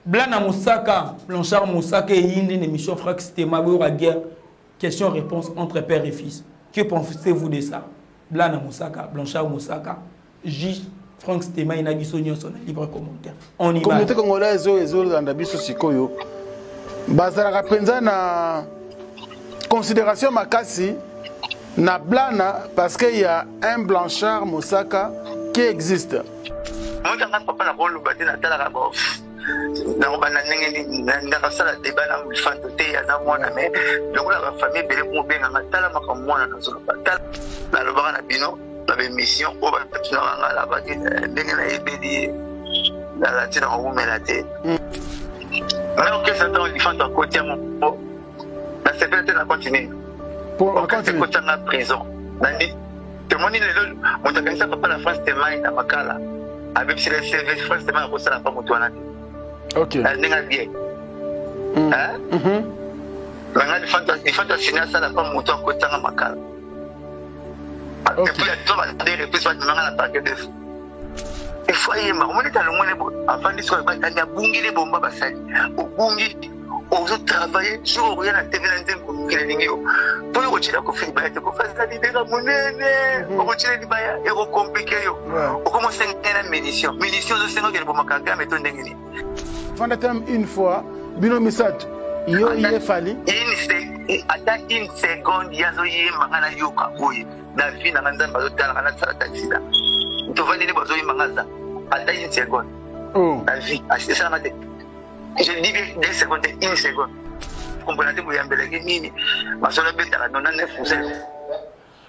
Blana Mosaka, Blanchard Mosaka eyindi na émission Franck Stema boyoka guerre question réponse entre père et fils. Que pensez-vous de ça? Blana Mosaka, Blanchard Mosaka, juge Franck Stema ina biso nyonso na libre commentaire. On y va. Communauté congolaise oyo ezolanda biso sikoyo bazalaka mpenza na considération makasi na Blana parce qu'il y a un Blanchard Mosaka qui existe. Moi, papa na koloba te natalaka bo nakobanda ndenge nini nakasala deba na lifanto te aza mwana me lokola bafamille ebele komobenganga tala makambo mwana nazoloba tala nalobaka na bino na baémission oyo batunaka nga nabaki eh, ndenge nayebeli ye nalati na kowumela te nga okesa ntango lifanto akoti yango nasepela te na konti nini ekotanga prison nandi tomoni lelo moto akanisa papa na france temai na makala abebisela cv france temai akosala pa moto wana te na ndenge abie nanga lifanto asini asala pa moto akotanga makala epuis ato bade reprise bandimanga na parke de efo ayemba omoni talongoli afandi soki abungeli bomba basali obungi ozo travailler jour okoya na tv na nzembo mokili elingi yo mpo yo kotyela kofi libaya te kofi aza libeka monene mhm. okotyela libaya ekokomplike yo okoma osenga na munition munition ozosenga okende boma kagame to ndenge nini fanda te une fois bino misato yo ye fali ata une seconde ye azoyemba nga nayoka boye na vie na nga nzambe azotala nga nasala ta sida tovandi nde bazoyemba nga aza ata une seconde oh. na vie esalanga te Je dis bien deux secondes, une seconde. Comprenez te boyambelaki nini masolo abetaka 99.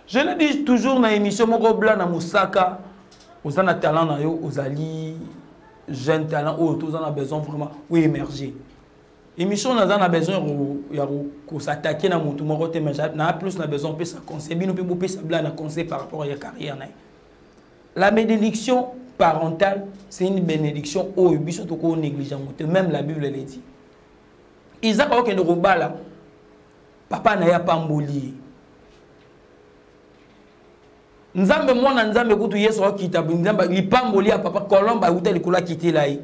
Je le dis toujours na émission moko bla na Mosaka oza na talent na yo ozali jeune talent oyo toza na besoin vraiment oyo émerger émission naza na besoin ya kosatake na motu moko te mais na plus na besoin opesa conseil bino mpe bopesa bla na conseil par rapport ya carrière na ye. La bénédiction parentale, c'est une bénédiction oyo biso toko négliger yango te, même la Bible le dit. Isaac akokende kobala papa na ye apamboli ye. Nzambe mwana Nzambe kutu Yesu akita Nzambe lipamboli ya papa Colombe auta likolo akitela ye.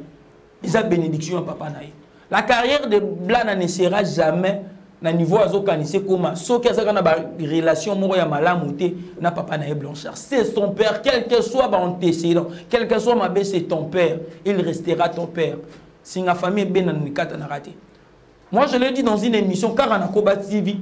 Eza bénédiction ya papa na ye. La carrière de Blana ne sera jamais na niveau azokanisa ekoma soki azalaka na barelation moko ya malamu te na papa na ye Blanchard. C'est son père, quel que soit baantécédent, quel que soit mabe, c'est ton père, il restera ton père. Singa famille ebenda na mikatanaka te. Moi je l'ai dit dans une émission kaka na Koba TV,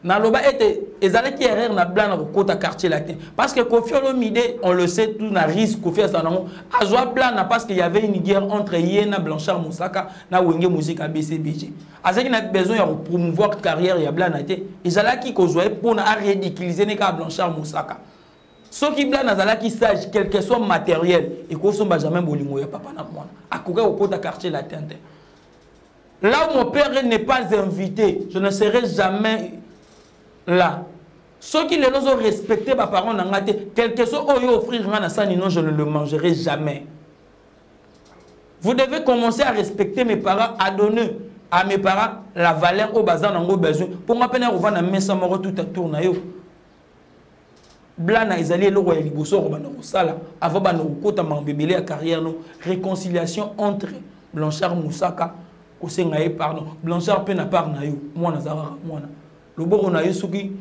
naloba ete ezalaki erreur na Blana kokota Quartier Latin parce que Koffi Olomide, on le sait tout, na risque Koffi azala nango azwa Blana parce qu'il y avait une guerre entre ye na Blanchard Mosaka na Wenge Musica BCBG. Azalaki na besoin ya promouvoir carrière ya Blana te, ezalaki kozwa ye mpona a ridiculiser ne kaka Blanchard Mosaka. Soki Blana azalaki sage, quel que soit matériel ekosomba jamais bolingo ya papa na mwana, akoki kokota Quartier Latin te. Là où mon père n'est pas invité, je ne serai jamais là. Soki lelo ozo respecter ba parents na nga te, quelque chose oyo offrir nga na sani non, je ne le mangerai jamais. Vous devez commencer à respecter mes parents, à donner à mes parents la valeur oyo baza nango besoin. Pour nga pena kovanda mesa moko tout à tour na yo. Blana ezali eloko ya liboso okobanda kosala avant banda kokota makambo ebele ya carrière no, réconciliation entre Blanchard Mosaka, kosenga ye pardon. Blanchard mpe na part na yo, mwana aza kaka mwana, loboko na yo soki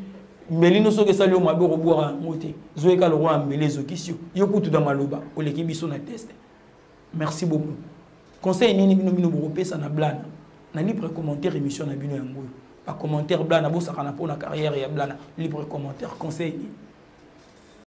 mbeli no soki esali yo mabe okobwaka yango te, zoyeka lokola mbeli ezokisi yo, yo kutu na maloba oleki biso na test. Merci beaucoup. Conseil nini bino bino bokopesa na Blana na libre commentaire émission na bino yango oyo ba commentaire Blana bosakana mpona carrière ya Blana libre commentaire conseil nini?